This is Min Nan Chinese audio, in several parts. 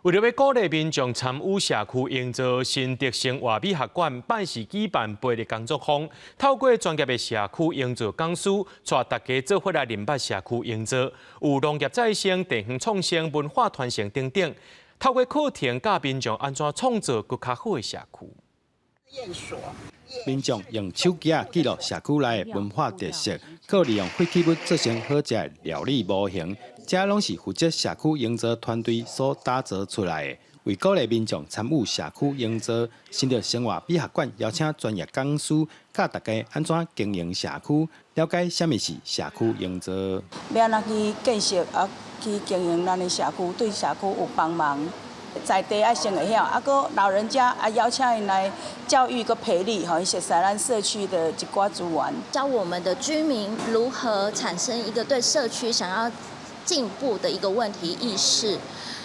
為著欲鼓勵民眾參與社區營造，新竹生活美學館拜四舉辦培力工作坊，透過專業的社區營造講師，帶大家做伙來認捌社區營造，有農業再生、地方創生、文化傳承等等。透過課程教民眾按怎創造閣較好的社區。民眾用手機仔記錄社區內的文化特色，閣利用廢棄物做成好食的料理模型，這攏是負責社區營造團隊所打造出來的。為鼓勵民眾參與社區營造，新竹生活美學館邀請專業講師教大家按怎經營社區，了解啥物是社區營造。欲按怎去建設啊？去經營咱的社區，對社區有幫忙。在地愛先會曉，啊，閣老人家啊邀請𪜶來教育閣培力，予𪜶熟悉咱社區的一寡資源，教我們的居民如何產生一個對社區想要進步的一個問題意識，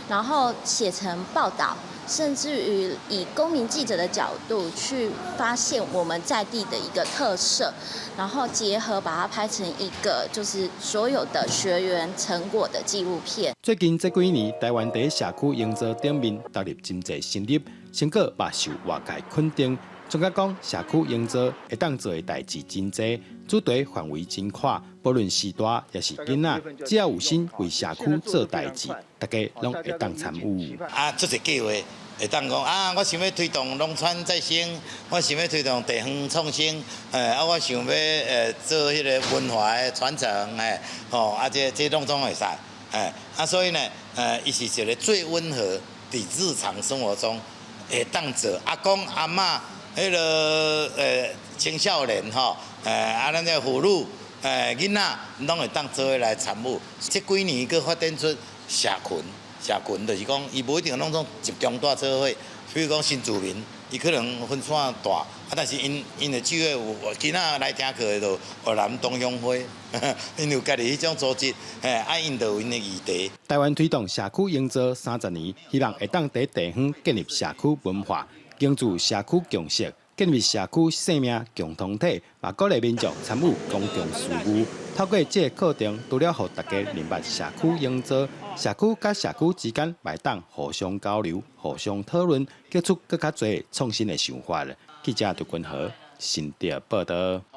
然後寫成報道，甚至於以公民記者的角度去發現我們在地的一個特色，然後結合把它拍成一個就是所有的學員成果的紀錄片。最近這幾年，台灣佇社區營造頂面投入真濟心力，成果嘛受外界肯定。專家講，社區營造會當做的代誌真濟，主題範圍真闊，無論是大抑是囡仔，只要有心為社區做代誌，大家攏會當參與。啊，這個計劃會當講啊，我想欲推動農村再生，我想欲推動地方創生，啊，我想欲做彼个文化的傳承，吼，啊，這攏總會使，啊，所以呢，伊是一个最溫和，佇日常生活中會當做阿公阿嬤。彼个青少年吼，啊，咱這婦女，囡仔，攏會當做伙來參與。這幾年閣發展出社群，社群就是講，伊無一定攏總集中蹛做伙。比如講新住民，伊可能分散大，啊，但是𪜶𪜶的聚會有囡仔來聽課的就越南同鄉會，𪜶有家己彼種組織，啊，𪜶就有𪜶的議題。台灣推動社區營造30年，希望會當佇地方建立社區文化，凝聚社區共識，建立社區生命共同體，嘛鼓勵民眾參與公共事務。透過這个課程，除了予大家認捌社區營造，社區佮社區之間會當互相交流、互相討論，結出閣較濟創新的想法。記者杜君豪新竹報導。